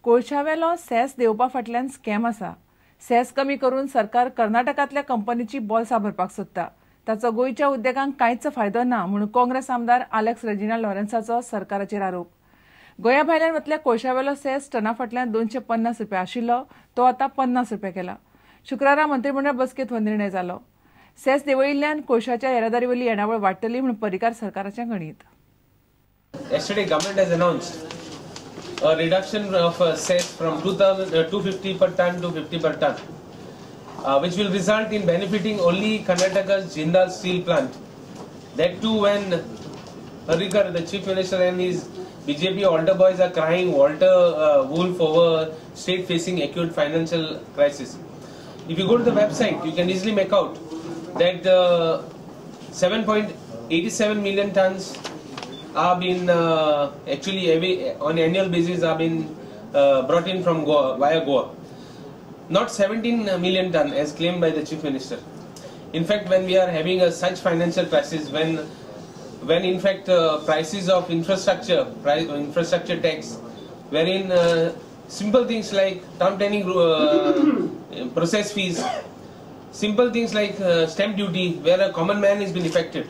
कोळशावेलो cess देवपा फाटल्यान scam आसा. Cess कमी करून सरकार कर्नाटकांतल्या कंपनीची बोल्सां भरपाक सोदता. ताचो गोंयच्या उद्देगांक कांयच फायदो ना म्हणून काँग्रेस आमदार आलेक्स रेजिना लॉरेन्साचो सरकाराचेर आरोप. गोंया भायल्यान वतल्या कोळशावेलो सेस टना फाटल्यान 250 रुपया आशिल्लो तो आतां 50 रुपया केला. शुक्रारा मंत्रीमंडळ बसकेंत हो निर्णय जालो. सेस देंवयिल्ल्यान कोळशाच्या येरादारी वयली येणावळ वाडटली म्हणून पर्रीकार सरकाराचें गणीत. Yesterday, government has announced a reduction of cess from 250 per ton to 50 per ton, which will result in benefiting only Karnataka's Jindal steel plant. That too, when Parrikar, the chief minister, and his BJP altar boys are crying Walter Wolf over state facing acute financial crisis. If you go to the website, you can easily make out that the 7.87 million tons are been actually every on annual basis are been brought in from Goa via Goa, not 17 million ton as claimed by the chief minister. In fact, when we are having a such financial crisis, when in fact prices of infrastructure, infrastructure tax, wherein simple things like town planning process fees, simple things like stamp duty, where a common man has been affected,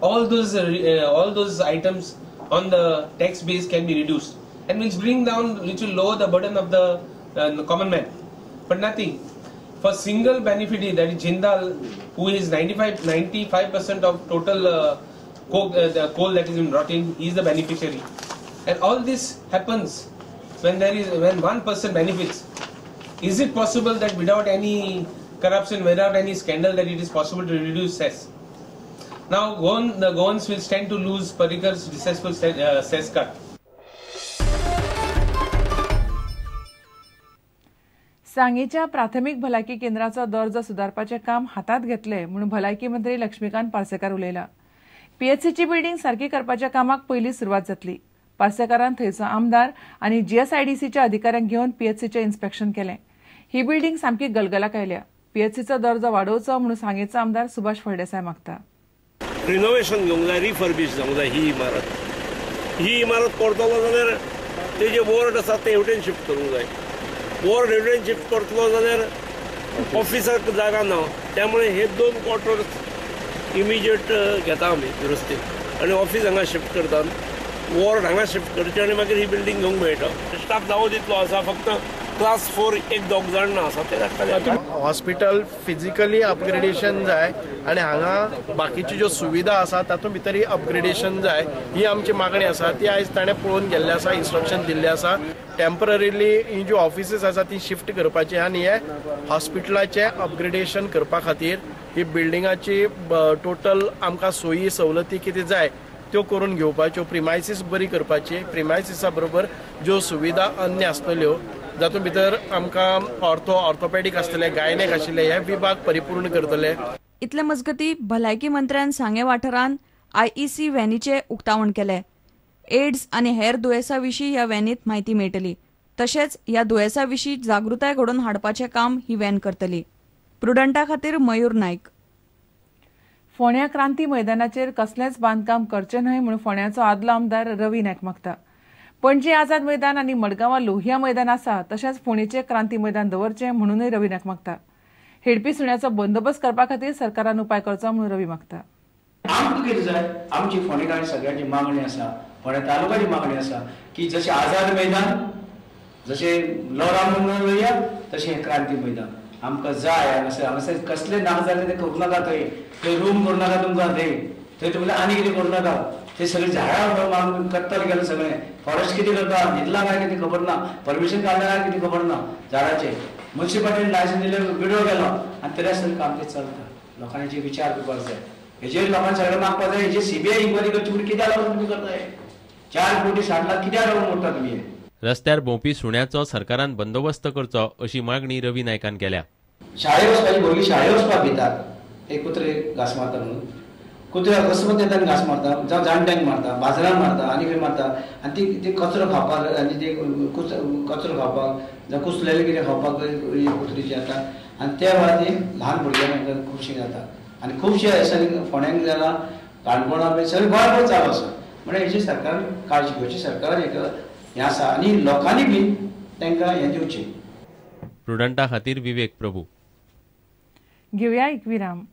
all those items on the tax base can be reduced, and which bring down, which will lower the burden of the common man. But nothing. For single beneficiary, that is Jindal, who is 95% of total coke, the coal that is brought in, is the beneficiary. And all this happens when there is, when one person benefits. Is it possible that without any corruption, without any scandal, that it is possible to reduce cess? Now, the Goans will stand to lose Parrikar's successful cess cut. सांगेच्या प्राथमिक भलायकी केंद्राचो दर्जो सुदारपाचें काम हातांत घेतलें म्हणून भलायकी मंत्री Laxmikant Parsekar उलयला. पीएचसीची building सारकी करपाच्या कामाक पयली सुरवात जातली. पार्सेकारान थंयचो आमदार आनी जीएसआयडीसीच्या अधिकाऱ्यांक घेवन पीएचसीचें इन्स्पेक्शन केलें. ही बिल्डिंग सामकी गलगलाक आयल्या. पीएचसीचो दर्जो वाडोवचो म्हणून सांगेचो आमदार सुभाष फळदेसाय मागता. रिनोवेशन घेवंक जाय, रिफर्बिश जावंक जाय ही इमारत. ही इमारत करतलो जाल्यार ते जे वॉर्ड आसा ते हेवटेन शिफ्ट करूंक जाय. वॉर्ड हेवटेन शिफ्ट करतलो जाल्यार ऑफिसाक जागा ना, त्यामुळे हे 2 क्वॉर्टर्स इमिजिएट घेता आमी दुरुस्ती आनी ऑफिस हांगा शिफ्ट करतात, वॉर्ड हांगा शिफ्ट करचे आनी मागीर ही बिल्डींग घेवंक मेळटा. स्टाफ जावो तितलो आसा, फक्त क्लास 4 एक दोग जाण ना आसा ते धाडटले. हॉस्पिटल फिजिकली अपग्रेडेशन जाय आनी हांगा बाकीच्यो ज्यो सुविधा आसा तातूंत भितरय अपग्रेडेशन जाय, ही आमची मागणी आसा. ती आयज ताणें पळोवन गेल्लें आसा, इन्स्ट्रक्शन दिल्लें आसा. टेम्पररीली ही ज्यो ऑफिसीस आसा ती शिफ्ट करपाची आनी हे हॉस्पिटलाचें अपग्रेडेशन करपा खातीर ही बिल्डिंगाची टोटल आमकां सोयी सवलती कितें जाय त्यो करून घेवपाच्यो, प्रिमायसीस बरी करपाची, प्रिमायसिसा बरोबर ज्यो सुविधा अन्य आसतल्यो जातूंत भितर आमकां ऑर्थोपेडीक आसतले, गायनेक आशिल्ले, हे विभाग परिपूर्ण करतले. इतले मजगती भलायकी मंत्र्यान सांगे वाठारांत आयईसी व्हॅनीचें उक्तावण केलें. एड्स आनी हेर दुयेंसा विशीं ह्या व्हॅनीत म्हायती मेळटली. तशेंच ह्या दुयेंसा विशीं जागृताय घडोवन हाडपाचें काम ही व्हॅन करतली. प्रुडंटा खातीर मयूर नायक. फोंड्या क्रांती मैदानाचेर कसलेंच बांदकाम करचें न्हय म्हणून फोंड्याचो आदलो आमदार रवी नायक मागता. पणजे आझाद मैदान आनी मडगांवां लोहिया मैदान आसा, तशेंच फोंडेचें क्रांती मैदान दवरचें म्हणूनय रवी नायक मागता. हेडपी सुण्याचो बंदोबस्त करपा खातीर सरकारान उपाय करचो म्हणून रवी मागता. आमकां कितें जाय, आमची फोंडेकार सगळ्यांची मागणी आसा, फोंड्या तालुक्याची मागणी आसा की जशें आझाद मैदान, जशें लोरा लोहिया, तशें क्रांती मैदान आमकां जाय. हांगासर कसले ना जाल्यार ते करूं नाका, थंय थंय रूम करूं नाका तुमकां, थंय थंय तुमकां आनी कितें करूं नाका. ते सगळे झाडां मारून कत्तल केलं सगळें. फॉरेस्ट कितें करता, न्हिदला काय कितें खबर ना, परमिशन काडलें काय कितें खबर ना. झाडाचें मुन्सिपालिटीन लायसन्स दिलें, विड्रो केलो आनी तरी आसतना काम तें चलता. लोकांनी विचार करपाक जाय, हेजेर लोकांनी सगळें मागपाक जाय. हेजेर सीबीआय इन्क्वायरी करची म्हूण कित्याक लागून तुमी करता? 4 कोटी 60 लाख कित्याक लागून मोडटा तुमी? रस्त्यार भोंवपी सुण्याचो सरकारान बंदोबस्त करचो अशी मागणी रवी नायकान केल्या. शाळे वचपाची भुरगीं शाळे वचपाक भितात, एक कुत्रे घास मारता म्हणून, कुत्रे अकस्मात येता आनी घास मारता, जावं जाणट्यांक मारता, बाजारान मारता आनी खंय मारता. आनी ती कचरो खावपाक आनी ते कचरो खावपाक जावं कुसलेलें कितें खावपाक कुत्री जी येता आनी त्या वेळार ती ल्हान भुरग्यांक खुबशीं जाता. आनी खुबशे दिसांनी फोंड्यांक जाला, काणकोणा बी सगळें गोंयभर चालू आसा. म्हणल्यार हेची सरकारान काळजी घेवची, सरकारान एक हें आसा आनी लोकांनी बी तांकां हें दिवचें. प्रुडंटा खातीर विवेक प्रभू. घेवया एक विराम.